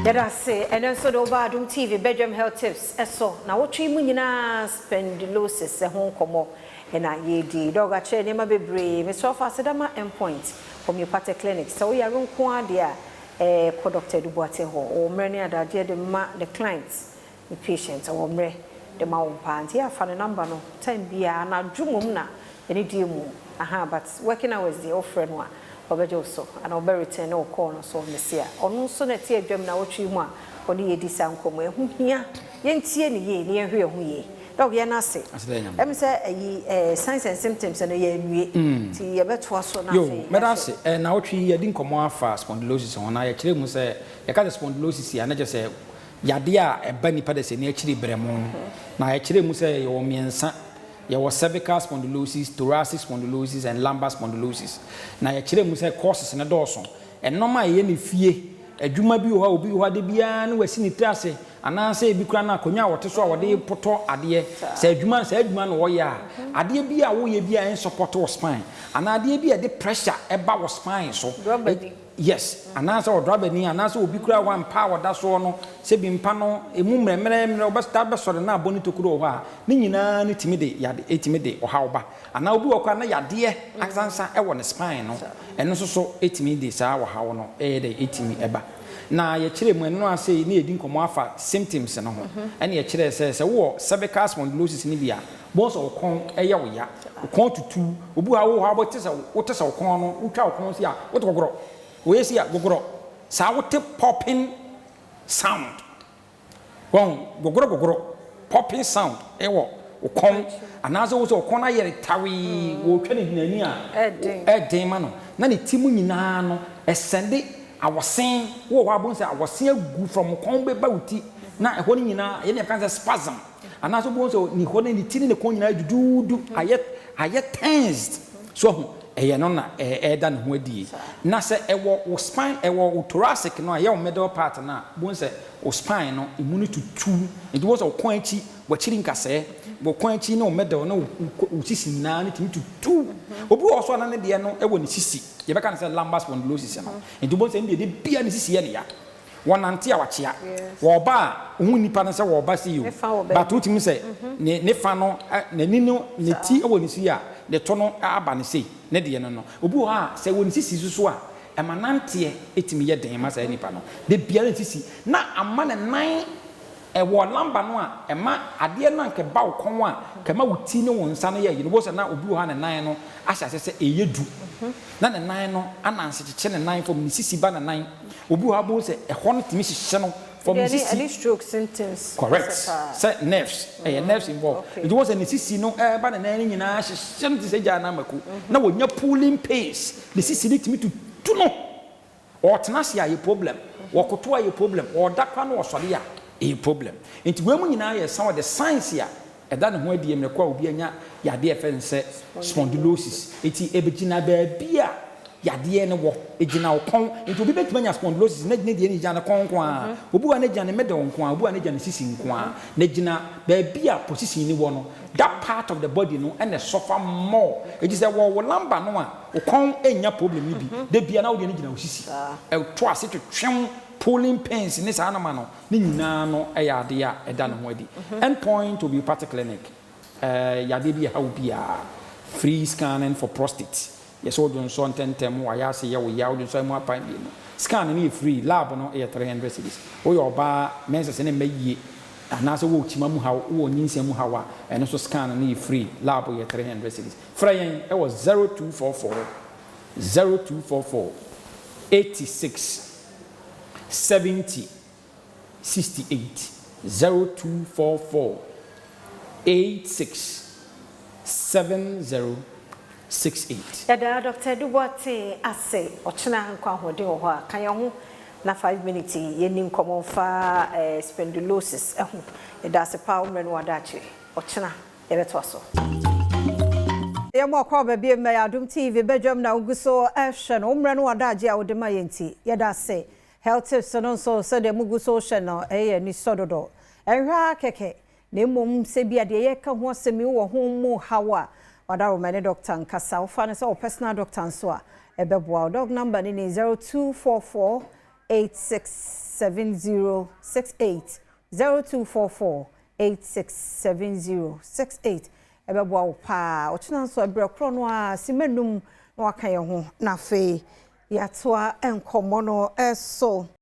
Yɛda ase ɛno nso de woba Adom TV Bedroom Health Tips ɛso na wotwe mu nyinaa, spondylosis ɛho nkɔmmɔ ɛna yɛdi. Doc akyerɛ nneɛma bebree. Mesrɛ fa asedama Endpoint Homeopathic Clinic. Sɛ woyare nko ara deɛ a, kɔ Dr. Edu Boateng hɔ. Ɔwɔ mmerɛ ne adagyeɛ de ma the clients ne patient. Ɔwɔ mmerɛ de ma wo paa, nti yɛafa ne number no time biara anadwo mmom na ɛne die mu aha, but working hours deɛ, wofrɛ no a ɔbɛgye wo so ana ɔbɛ return ne wo call no so. Ɔmɛsi a ɔno nso na ɛte adwam na wɔtwe mu a ɔne yɛdi saa nkɔmmɔ. Ɛho hia yɛntie ne yie ne yɛnhwɛ yɛn ho yie. Doc, yɛn ase. Aseda Nyame. Ɛmi sɛ ɛyi signs and symptoms no yɛ nwie, nti yɛbɛtoa so na Yo, afei mɛda yɛahwɛ. ase. Na wotwe yɛdi nkɔmmɔ afa spondylosis ho na yɛkyerɛ mu sɛ yɛka sɛ spondylosis a, na kyerɛ sɛ yadeɛ a ɛba nipa de sɛ ne akyiri brɛ mu. Na yɛkyerɛ mu sɛ yɛwɔ mmiɛnsa: yɛwɔ cervical spondylosis, thoracic spondylosis and lumbar spondylosis. Na yɛkyerɛ mu sɛ causes no dɔɔso. Ɛnɔm a ɛyɛ ne fie adwuma bi wɔ hɔ a, obi wɔ hɔ ade biara ne wasi ne tiri ase, anaasɛ ebi kura no akonnwa a wɔte so a wɔde potɔ adeɛ sɛ adwuma, saa adwuma na wɔyɛ a, adeɛ bi a woyɛ bi a ɛnsupport wɔ spine anaa adeɛ bi a ɛde pressure ɛba wɔ spine so. Rubber ni. Yes, anaasɛ ɔdraba ni, anaasɛ obi kura wa mpa a wɔda soɔ no, sɛbi mpa no emu mmerɛmmerɛmmerɛ, wɔbɛsta bɛsɔre na abɔ ne tokuro wɔ hɔ a, ne nyinaa no tumi de yade, ɛtumi de ɔhaw ba. Anaa obi wɔ kɔ a na yadeɛ asansa ɛwɔ ne spine no, ɛno nso so ɛtumi de saa ɔhaw no ɛyɛ dɛ ɛtumi ɛba. Na yɛkyerɛ mu ɛno ase ne yɛdi nkɔmmɔ afa symptoms no ho, ɛne yɛkyerɛ sɛ wowɔ cervical spondylosis no bi a, bɔn sɛ wo kɔn ɛyɛ wo ya, wo kɔn tutu. Obi wɔ hɔ a, wowɔ hɔ a wote sɛ wote sɛ wo kɔn no, wotwa wo kɔn si a, wote gɔgɔrɔ, wɔyɛ si a gɔgɔrɔ saa, wote popping sound, wɔn gɔgɔrɔ gɔgɔrɔ, popping sound ɛwɔ wo kɔn, anaasɛ wo sɛ wo kɔn ayɛ tawee, wɔtwa ne hinani a Ɛden. Ɛden ma no na ne ti mu nyinaa no ɛsɛnde awɔsen wɔ hɔ. Abɔ sɛ awɔsen agu from kɔn bɛba wo ti na ɛhɔ no nyinaa yɛne yɛka sɛ spasm, anaasɛ wobɛhu sɛ ne hɔ no, ne ti ne ne kɔn nyinaa duduudu, ayɛ tensed so ho. Ɛyɛ no na ɛda ne ho adie. Na sɛ ɛwɔ wo spine, ɛwɔ wo thoracic no a ɛyɛ wo middle part no a, wobɛhu sɛ wo spine no emu no tutu, nti wobɛhu sɛ wo kɔn akyi, wakyiri nkasɛɛ, wo kɔn akyi ne wo middle ne wo sisi nyinaa no tumi tutu. Obi wɔ so a na ne deɛ no ɛwɔ ne sisi, yɛbɛka no sɛ lumbar spondylosis no, nti wobɛhu sɛ ne deɛ de bia ne sisi yɛ ne ya, wɔnante a wakyea, wɔba a ohun nipa no sɛ wɔba si yi o Ne fa wɔ baabi. But wotumi sɛ ne fa no n'ani no, ne ti wɔ ne si a ne to no aba ne sei ne deɛ no. Obi wɔ hɔ a, sɛ wɔ ne sisi so a, ɛma nanteɛ etumi yɛ den ma saa nipa no de biara ne sisi na ama ne nan ɛwɔ lumbar no a, ɛma adeɛ no a nkɛba wo kɔn a kɛma wo ti ne wo nsa no yɛ yi no, wobɛhu sɛ na obi wɔ hɔ a ne nan no ahyɛ ase sɛ ɛyɛ du na ne nan no ananse kyekyɛ ne nan fam, ne sisi ba ne nan. Obi wɔ hɔ a, wobɛhu sɛ ɛhɔ no tumi hyehyɛ no fam ne ɛne sisi. Ɛne stroke symptoms. Correct. Ɛsɛ paa. Sɛ nerves, ɛyɛ nerves involved, nti wɔn sɛ ne sisi no ɛɛba ne nan no nyinaa hyehyɛ no te sɛ gya anamako na wɔnya pulling pains, ne sisi no tumi tutu no. Ɔtena ase a yɛ problem, wɔkoto a yɛ problem, ɔda kwa no ɔsɔre a ɛyɛ problem. Nti wɔn mu nyinaa yɛ some of the signs a ɛda ne ho adi mmerɛ kɔ a obi anya yadeɛ fɛ n sɛ spondylosis. Eti ebegyina baabi a yadeɛ no wɔ, egyina wo kɔn. Nti obi bɛtumi anya spondylosis na ne deɛ no gyina ne kɔn nko ara, obi wa ne gyina ne middle nko ara, obi wa ne gyina ne sisi nko ara, na gyina baabi a position ni wɔ no, that part of the body no ɛna suffer more. Eti sɛ wɔ wo lumbar no a, wo kɔn enya problem ni bi de bia na wo deɛ no gyina wo sisi, ɛto ase twetwem, pulling pains ne saa nama no ne nyinaa no ɛyɛ adeɛ a ɛda ne ho adi. Endpoint Homeopathic Clinic, yadeɛ bi ɛha wo biara, free scanning for prostate. Yɛsɛ wodwo nsɔ ntɛntɛm, wayɛ ase yɛ wo ya, wodwo nsɔ mu apan mmienu, scan no yɛ free. Lab no yɛ 300 cedis. Woyɛ ɔbaa, menses ne mma yie, anaasɛ wowɔ kyima mu haw, wowɔ nyinsɛn mu haw a, ɛno nso scan no yɛ free, lab yɛ 300 cedis. Frɛ yɛn ɛwɔ 0244 0244 86 70 68, 0244 86 70 68. Yɛda Dr. Duboate ase. Ɔkyena nkɔ ahoɔden wɔ hɔ a, ka yɛn ho na 5 minutes yi yɛni nkɔmmɔ mfa spondylosis ho. Yɛda ase paa wo mmerɛ no wada akyire. Ɔkyena yɛbɛtoa so. Yɛmmɔ akɔ baabi mma yɛ Adom TV Badwam na wogu so ɛhwɛ no. Wo mmerɛ no wada agye a wode ma yɛn nti yɛda ase. Health tips no nso, sɛdeɛ mugu so hwɛ no, ɛyɛ ani sɔ dodo. Ɛnhwɛ a kɛkɛ na mmom sɛ bi a deɛ yɛka ho asɛm yi wɔ ho mu haw a, wadaroma ne doctor nkasa. Wofa no sɛ wo personal doctor nso a, ɛbɛboa wo. Doc number ne 0244. 867068, 0244 867068. Ɛbɛboa wo paa. Ɔkyena nso ɛberɛ korɔ no a sima 5 na waka yɛn ho, na afei yɛatoa nkɔmmɔ no ɛso.